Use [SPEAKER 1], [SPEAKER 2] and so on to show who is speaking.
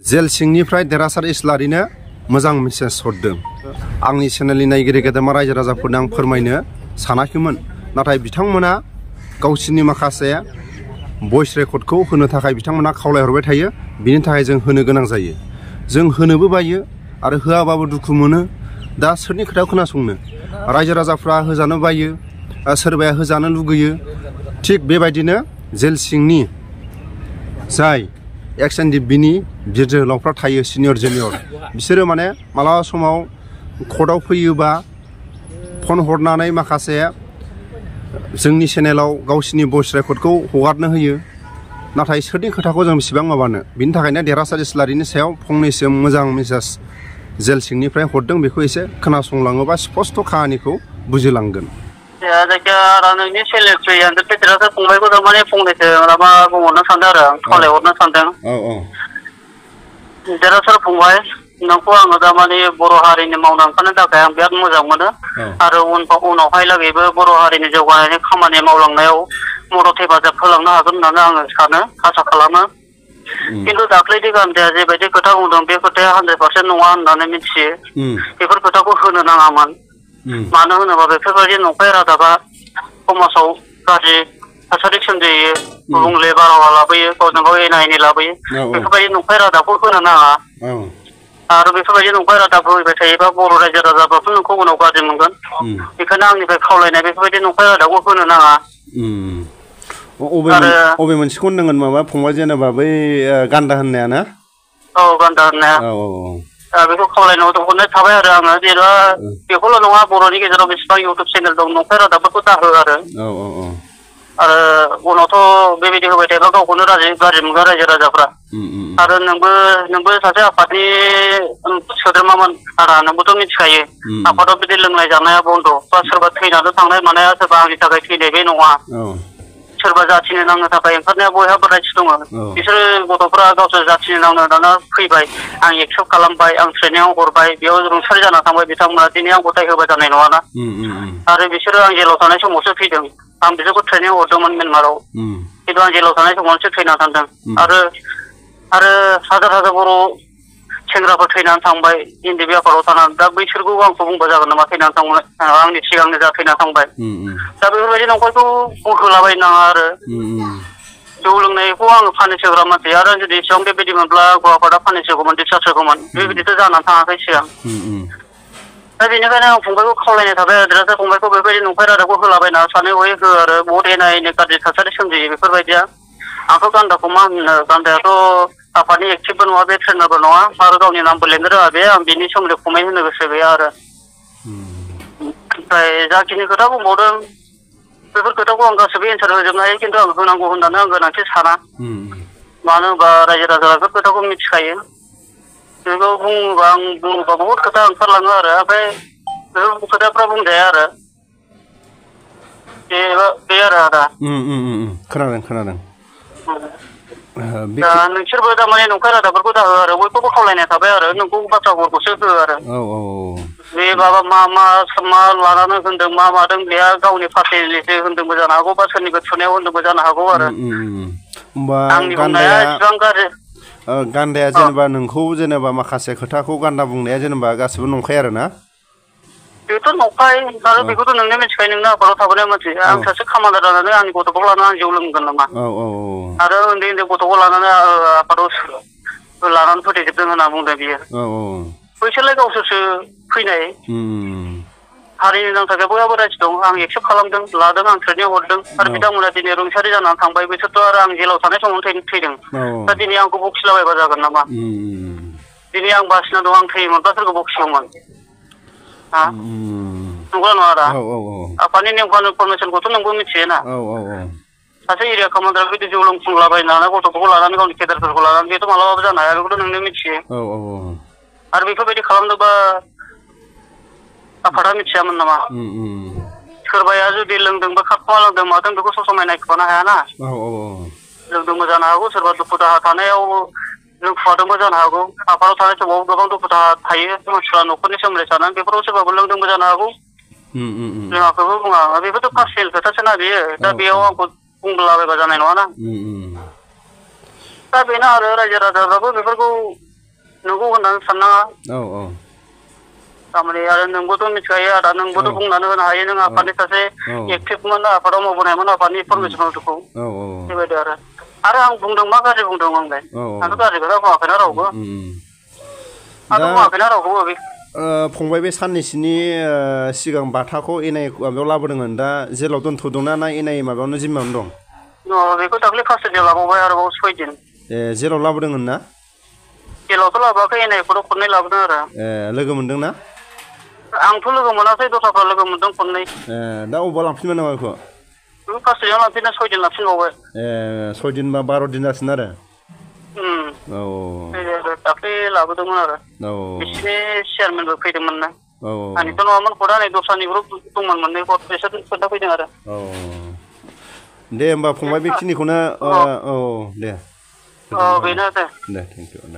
[SPEAKER 1] जेल सिंनिफ्राय देरहासार इस्लारिनो मोजां मेसेज हरदों। आंनि चेनेलनि नायगिरि गेदेमा रायजो राजाफोरनो आं फोरमायनो सानाखैमोन, नाथाय बिथांमोना गावसिनि माखासे भइस रेकर्डखौ होनो थाखाय बिथांमोना खावलायहरबाय थायो। बिनि थाखाय जों होनो गोनां जायो। जों होनोबो बायो आरो होआबाबो दुखु मोनो। दा सोरनि खोथाखौ खोनासंनो? रायजो राजाफ्रा होजानो बायो, सोरबाया होजानो लुगैयो। थिग बेबायदिनो जेल सिंनि जाय एक्स एन डि बिनि बिर जोहोलावफ्रा थायो, सिनियर जुनियर, बिसोरो माने मालाबा समाव कर्टआव फैयोबा फन हरनानै माखासे जोंनि चेनेलाव गावसिनि भइस रेकर्डखौ हगारनो होयो। नाथाय सोरनि खोथाखौ जों बेसेबां माबानो? बिनि थाखायनो देरहासार इस्लारिनि सायाव फंनैसो मोजां मेसेज जेल सिंनिफ्राय हरदों। बेखौ एसे खोनासंलाङोबा स्पस्ट' काहानिखौ बुजिलांगोन।
[SPEAKER 2] जायखिया नोंनि चेनेलनिफ्राय देरहासार फंबायखौ थारमाने फंनैसो माबा बुंहरनो सानदों आरो आं खावलायहरनो सानदों। देरहासार फंबाय, नोंखौ आङो थारमाने बर' हारिनि मावना ओंखारनो थाखाय आं बिराद मोजां मोनो आरो उनावहाय लागैबो बर' हारिनि जौगानायनि खामानि मावलांनायाव मदद हेफाजाब होलांनो हागोन होननानै आङो सानो, आसा खालामो। खिन्थु दाख्लैनि गान्धाया जेबायदि खोथा बुंदों बे खोथाया 100% नङा होननानै मिथियो। बेफोर खोथाखौ होनो नाङामोन। मानो होनोबा बेफोरबायदि नंखाय रादाबा समाजाव गाज्रि थासारि सोमजियो, गुबुंले बारहावा लाबोयो, गावजों गाव एना एनि लाबोयो। बेफोरबायदि नंखाय रादाबखौ होनो नाङा। आरो बेफोरबायदि नंखाय रादाब होबाय थायोबा बर' रायजो राजाफ्राथ' नोंखौ उनाव गाज्रि मोनगोन। बेखायनो आंनिफ्राय खावलायनाय बेफोरबायदि नंखाय रादाबखौ होनो नाङा।
[SPEAKER 1] अबे मोनसेखौ होननांगोन माबा फंबाय, जेनेबा बै गान्दा होननाया ना?
[SPEAKER 2] औ, गान्दा होननाया। बेखौ खावलायनो हरनाय थाबाय आरो आङो। जेनेबा बेखौल' नङा, बर'नि गेजेराव बेसेबां इउटुब चेनेल दं, नंखाय रादाबफोरखौ दाहो आरो उनावथ' बेबायदि होबाय थायोबा गावखौनो गाज्रि मोनगोन रायजो राजाफ्रा। आरो नोंबो सासे आफादनि सोद्रोमामोन आदा, नोंबोथ' मिथिखायो आफादाव बिदि लोंनाय जानाया बन्द'। बा सोरबा थैनानै थांनाय मानाया सोरबा आंनि थाखाय थैनाय बे नङा। सोरबा जाथिनो नांनो थाखाय ओंखारनाया बयहाबो राइट्स दङ। बिसोरो गथ'फ्रा गावसोर जाथिनो नांनो दाना फैबाय, आं एक्सेप्ट खालामबाय, आं ट्रेनिंआव हरबाय, बेयाव रुंसारि जाना थांबाय बिथांमोना। दिनै आं गथाय होबाय जानाय नङाना। आरो बिसोरो आं जेलाव थानाय समावसो फैदों। आं बिसोरखौ ट्रेनिं हरदोंमोन म्यानमाराव, खिन्थु आं जेलाव थानाय समावसो थैना थांदों। आरो हाजार हाजार बर' सेंग्राफोर थैनानै थांबाय एनडिएफबि आफादाव थानानै। दा बैसोरखौ आंखौ बुंबा जागोन नामा थैनानै थांबाय? आंनि सिगांनो जा थैना थांबाय। दा बेफोरबायदि नंखायखौ होलाबायनो नाङा आरो। जौ लोंनायखौ आङो पानिस होग्रा मानसि, आरो जुदि एसेबां बेबायदि मोनब्ला गवालपारा पानिस होगौमोन, डिसचार्ज होगौमोन। बेबायदिथ' जानानै थाङाखै सिगां। दा बेनिखायनो आं फंबायखौ खावलायनाय थाबाय आरो देरहासार फंबायखौ बेबायदि नंखाय रादाबखौ होलाबायना सानै हयै हो आरो बहुद एना एनि गाज्रि थासारि सोमजियो बेफोरबायदिया। आंथ' गान्दाखौ मा होनो, गान्दायाथ' आफादनि एक्टिभबो नङा, बे ट्रेनारबो नङा, आरो गावनि नामबो लिरनो रोङा बे। आं बिनि सोमोन्दै कमेन्ट होनो गोसो गैया आरो। ओमफ्राय जाखिनि खोथा बुंबावदों बेफोर खोथाखौ आं गासैबो एन्सार होजोबनो हायो, खिन्थु आं होनांगौ होननानै आं गोनांथि साना। मानो होनबा रायजो राजाफ्रा बेफोर खोथाखौ मिथिखायो। बेखौ बुङोबा बहुद खोथा ओंखारलाङो आरो। ओमफ्राय बेफोर खोथाफ्रा बुंजाया आरो। बे आरो आदा।
[SPEAKER 1] खोनादों।
[SPEAKER 2] दा नोंसोरबो थारमाने नंखाय रादाबफोरखौ दाहो आरो, बयखौबो खावलायनाय थाबाय आरो। नोंखौ बाथ्राफोरखौसो हो आरो। बे माबा मा लानानै होनदों, मा मादों, बेहा गावनि पार्टिलिसो होनदोंबो जानो हागौ, बा सोरनिबा थुनायाव होनदोंबो जानो हागौ आरो।
[SPEAKER 1] होमबा
[SPEAKER 2] आंनि बुंनाया एसेबां गाज्रि।
[SPEAKER 1] गान्दाया जेनेबा नोंखौ जेनेबा माखासे खोथाखौ गान्दा बुंनाया जेनेबा गासिबो नंखाय आरो ना?
[SPEAKER 2] बेथ' नंखाय, आरो बेखौथ' नोंनो मिथिखायो, नोंनो आफादाव थाबोनाय मानसि। आं सासे खामान्डार जानानै आंनि गथ'खौ लानानै आं जौ लोंगोन नामा? आरो उन्दै गथ'खौ लानानै आफादाव लानानै फोथैजोबदों होनना बुंदों बियो। बैसोरलाय गावसोरसो फैनाय। हारिनि नांथाखै बयहाबो राइट्स दं। आं एक्सेप्ट खालामदों, लादों, आं ट्रेनिं हरदों। आरो बिथांमोना दिनै रुंसारि जानानै थांबाय। बिसोरथ' आरो आं जेलाव थानाय समावनो थैदों। दा दिनै आंखौ बखिलाबायबा जागोन नामा? दिनै आं बासिना दं, आं थैयोमोनब्ला सोरखौ बखिगौमोन? नंगौ नङा आदा? आफादनि नेम फरमेसनखौथ' नोंबो मिथियोना? सासे एरिया कमान्डार बिदि जौ लोंफुंलाबायनानै गथ'फोरखौ लानानै, गावनि केडारफोरखौ लानानै, बेथ' मालाबाबो जानो हाया। बेखौथ' नोंनो मिथियो। आरो बेफोरबायदि खालामदोंबा आफादा मिथियामोन नामा? सोरबाया जुदि लोंदोंबा खाबखुमा लोंदों मादों बेखौ ससमाय नायखोमानो हायाना। लोंदोंबो जानो हागौ, सोरबा दुखु दाहा थानायाव लोंखुमादोंबो जानो हागौ। आफादाव थानाय समाव गोबां दुखु दाहा थायो मानसिफ्रा, न'खरनि सोमोन्दै साननानै बेफोराव सोरबाबो लोंदोंबो जानो हागौ। लोङाखैबो बुङा, बेफोरथ' पार्सनेल खोथासोना बेयो। दा बेयाव आंखौ बुंलाबायबा जानाय नङाना। दा बेनो आरो रायजो राजाफ्राबो बेफोरखौ होननानै साननाङा
[SPEAKER 1] औ औ
[SPEAKER 2] थारमाने आरो नोंबोथ' मिथिखायो आदा नोंबोथ' बुंनानै होनो हायो नों आफादनि सासे एक्टिभमोन आफादाव मावबोनायमोन आफादनि इनफरमेसनफोरखौ बेबायदि आरो आं बुंदों मा गाज्रि बुंदों आंलाय आंथ' गाज्रि खोथा बुङाखैना रावबो आंथ' बुङाखैना रावखौबो
[SPEAKER 1] फंबाय बे साननैसोनि सिगां बाथाखौ एनआइ माबायाव लाबोदोंमोन दा जेलाव दोनथ'दोंना ना एनआइ माबायावनो जिम्मायावनो दं
[SPEAKER 2] बेखौ दाख्लै कास्टडियाव लाबावबाय आरोबाव 6 दिन
[SPEAKER 1] जेलाव लाबोदोंमोन ना
[SPEAKER 2] जेलावथ' लाबोआखै एनआइखौथ' खननै लाबोदों आरो
[SPEAKER 1] लोगो मोनदों ना
[SPEAKER 2] आंथ' लोगो मोनाखै दस्राफ्रा लोगो मोनदों खननै
[SPEAKER 1] दा अबाव लांफिनबाय नामा बेखौ
[SPEAKER 2] कास्टडियाव लांफिनदों 6 दिन लांफिनबावबाय
[SPEAKER 1] 6 दिन बा 12 दिन जासिगोन आरो औ
[SPEAKER 2] दाख्लै लाबोदोंमोन आरो बिसिनि चेयारमेनबो फैदोंमोन ना आंनिथ' नङामोन खदा नै दस्रानि ग्रुप दंमोन मोननै गथ बिसोर खोन्थाफैदों आरो
[SPEAKER 1] दे होमबा फंबाय बेखिनिखौनो औ दे
[SPEAKER 2] बेनो दे
[SPEAKER 1] थेंक इउ